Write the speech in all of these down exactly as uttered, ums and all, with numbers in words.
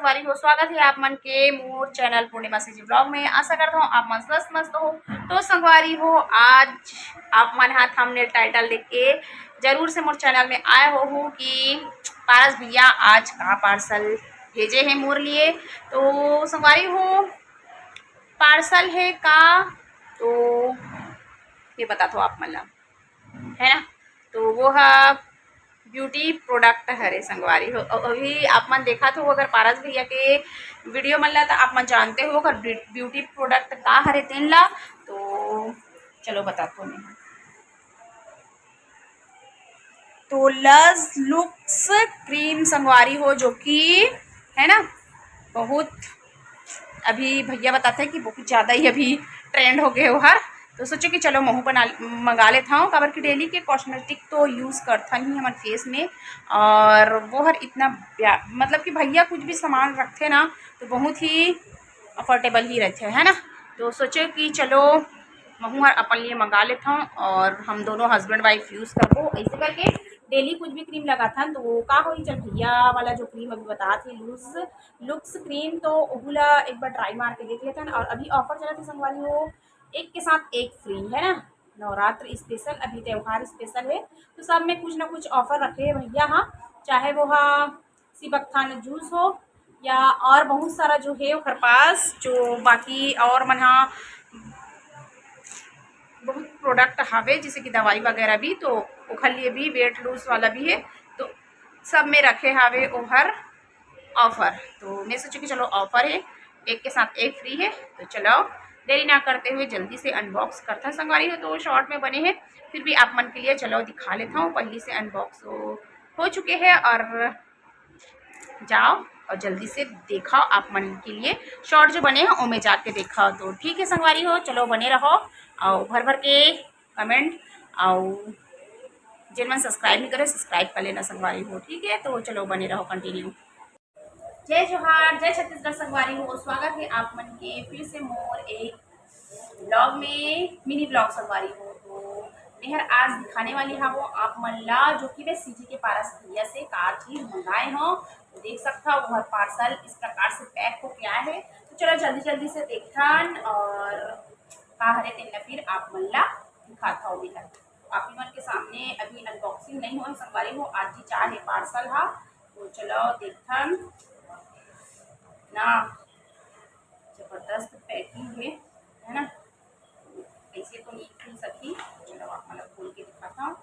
संगवारी हो, स्वागत हे आप मन के मोर चैनल पूर्णिमा सीजी ब्लॉग में। आशा करत हव आप मन स्वस्थ मस्त हो। तो संगवारी हो, आज आप मन हा थंबनेल टाइटल देख के जरूर से मोर चैनल में आए होहू कि पारस भैया आज का पार्सल भेजे हे मोर लिए। तो संगवारी हो, पार्सल हे का, तो ये बतात हव आप मन ला, है ना। तो वो हा ब्यूटी प्रोडक्ट हरे संगवारी हो। अ-, अभी आप मन देखत हो, अगर पारस भैया के वीडियो मन ला, तो आप मन जानते हो अगर ब्यू-, ब्यूटी प्रोडक्ट का हरे तेन ला। तो चलो बतात हव मैं। तो लज लुक्स क्रीम संगवारी हो, जो कि है ना, बहुत अभी भैया बताथे कि बहुत ज़्यादा ही अभी ट्रेंड हो गए ओहर। तो सोचे कि चलो महू बना, मंगा लेत हव, काबर कि डेली के कॉस्मेटिक तो यूज़ करथन ही हमन फेस में। और वो हर इतना ब्या-, मतलब कि भैया कुछ भी सामान रखथे ना, तो बहुत ही अफोर्डेबल ही रहथे, है ना। तो सोचे कि चलो महू हर अपन लिए मंगा लेत हव और हम दोनों हस्बैंड वाइफ यूज़ करबो। ऐसे करके डेली कुछ भी क्रीम लगाथन, तो वो का होही, चल भैया वाला जो क्रीम अभी बतात हे लुक्स लुक्स क्रीम, तो ओहू ला एक बार ट्राई मार के देख लेथन। और अभी ऑफर चलत हे संगवारी हो, एक के साथ एक फ्री, है ना। नवरात्र स्पेशल, अभी त्यौहार स्पेशल हे, तो सब में कुछ ना कुछ ऑफर रखे हे भैया। हाँ, चाहे वो हा सिबकथान जूस हो या और बहुत सारा जो हे ओकर पास, जो बाकी और मन हा बहुत प्रोडक्ट हावे, जैसे कि दवाई वगैरह भी, तो ओखर लिए भी, वेट लूज वाला भी हे, तो सब में रखे हावे ओहर ऑफर। तो मैं सोचे कि चलो ऑफर हे, एक के साथ एक फ्री हे, तो चलो देरी ना करते हुए जल्दी से अनबॉक्स करथन संगवारी हो। तो शॉर्ट में बने हे, फिर भी आप मन के लिए चलो दिखा लेत हव, पहली से अनबॉक्स हो, हो चुके हे। और जाओ और जल्दी से देखव, आप मन के लिए शॉर्ट जो बने हे ओमे जाके देखव। तो ठीक हे संगवारी हो, चलो बने रहो और भर भर के कमेंट, और जेन मन सब्सक्राइब नहीं करे, सब्सक्राइब कर लेना संगवारी हो, ठीक है। तो चलो बने रहो कंटिन्यू। जय जोहार, जय छत्तीसगढ़ संगवारी हो, स्वागत है आप मन के फिर से मोर एक ब्लॉग में, मिनी ब्लॉग संगवारी हो। तो मैं हर आज दिखाने वाली हूँ आप मन ला, जो कि मैं सीजी के पारस भैया से का चीज मंगाए हूँ। तो देख सकता हूँ वह पार्सल इस प्रकार से पैक होके आए है। तो चलो जल्दी जल्दी से देखथन और का हरे तेन ला फिर आप मन ला दिखाता हूँ। मैं आप मन के सामने अभी अनबॉक्सिंग नहीं होए संगवारी हो, आज ही चाहे पार्सल हा। तो चलो देखथन ना, जबरदस्त पैकिंग है, है ना। ऐसे तो नहीं खुल सकी, चलो आप मन ला खोल के दिखाता हूँ।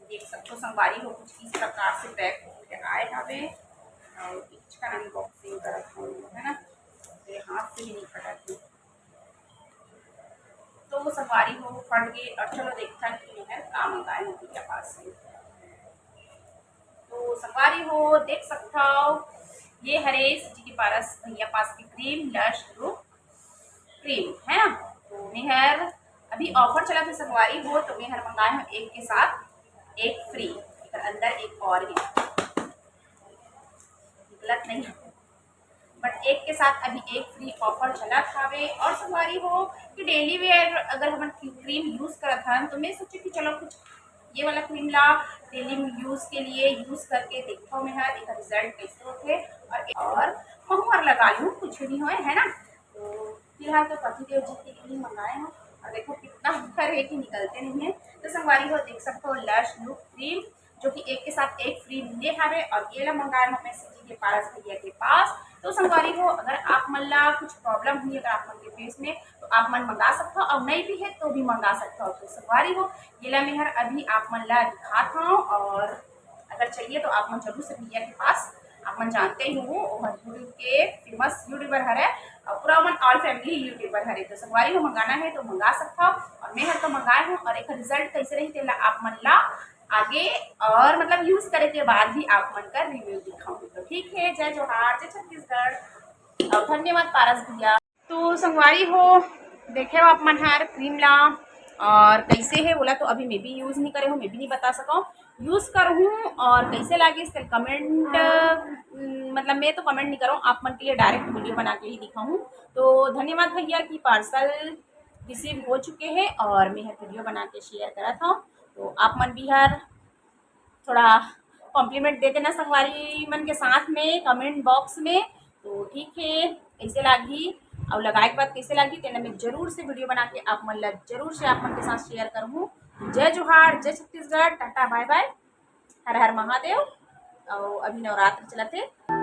देख सकते हो संगवारी हो, कुछ इस प्रकार से पैक होके आए हवे। और इसका अनबॉक्सिंग करत हूँ, है ना, ये हाथ से भी नहीं फटक। तो संगवारी हो फट गए। और चलो देखथन कि मैं का मंगाए हूँ भैया पास से। तो संगवारी हो देख सकता हो, ये हरे सीजी के पारस भैया पास की क्रीम, लश लुक क्रीम, है ना। तो मैं हर अभी ऑफर चला था संगवारी हो, तो मैं हर मंगाए हूँ एक के साथ एक फ्री, एक अंदर एक और है, गलत नहीं, बट एक के साथ अभी एक फ्री ऑफर चलत हावे। और संगवारी हो कि डेली वेयर अगर हमन क्रीम यूज़ करत हन, तो मैं सोचे कि चलो कुछ ये वाला क्रीम ला डेली यूज़ के लिए यूज़ करके देखो मैं हर एक रिजल्ट कैसे होथे। और, और महू हर लगा लूँ, कुछ नहीं होए, है ना। तो फिलहाल तो पति देव जी के क्रीम मंगाए हूँ, और देखो कितना ऑफर है कि निकलते नहीं है। तो संगवारी हो देख सकते हो लश लुक क्रीम, जो कि एक के साथ एक फ्री मिले हवे, और ये ला मंगाए हूँ मैं सीजी के पारस भैया के पास। तो संगवारी हो अगर आप मन ला कुछ प्रॉब्लम हुई अगर आप मन के फेस में, तो आप मन मंगा सकते हो, और नहीं भी है तो भी मंगा सकते हो। तो संगवारी हो ये ला मैं हर अभी आप मन ला दिखात हूँ, और अगर चाहिए तो आप मन जरूर से भैया के पास, आप मन जानते ही हो वो यूट्यूब के फेमस यूट्यूबर हरे, और पूरा मन ऑल फैमिली यूट्यूबर हरे। तो संगवारी हो मंगाना है तो मंगा सकता हो, और मैं हर तो मंगाए हूँ, और एक रिजल्ट कैसे रही तेला आप मन ला आगे और मतलब यूज़ करे के बाद भी आप मन का रिव्यू दिखाऊंगी। तो ठीक है, जय जोहार, जय छत्तीसगढ़, और धन्यवाद पारस भैया। तो संगवारी हो देखे हो आप मन हर क्रीम ला, और कैसे है बोला तो अभी मैं भी यूज़ नहीं करे हूँ, मैं भी नहीं बता सकूँ। यूज़ करहूँ और कैसे लागे इसके कमेंट, मतलब मैं तो कमेंट नहीं करूँ, आप मन के लिए डायरेक्ट वीडियो बना के ही दिखाऊँ। तो धन्यवाद भैया कि पार्सल रिसीव हो चुके हैं और मैं हर वीडियो बना के शेयर करा था। तो आप मन भी हर थोड़ा कॉम्प्लीमेंट दे देना संगवारी मन के साथ में कमेंट बॉक्स में। तो ठीक है, कैसे लागी और लगाए के बाद कैसे लागी, तेना मैं जरूर से वीडियो बना के आप मन ला जरूर से आप मन के साथ शेयर करूँ। जय जोहार, जय छत्तीसगढ़, टाटा, बाय बाय, हर हर महादेव। और अभी नवरात्र चलत हे।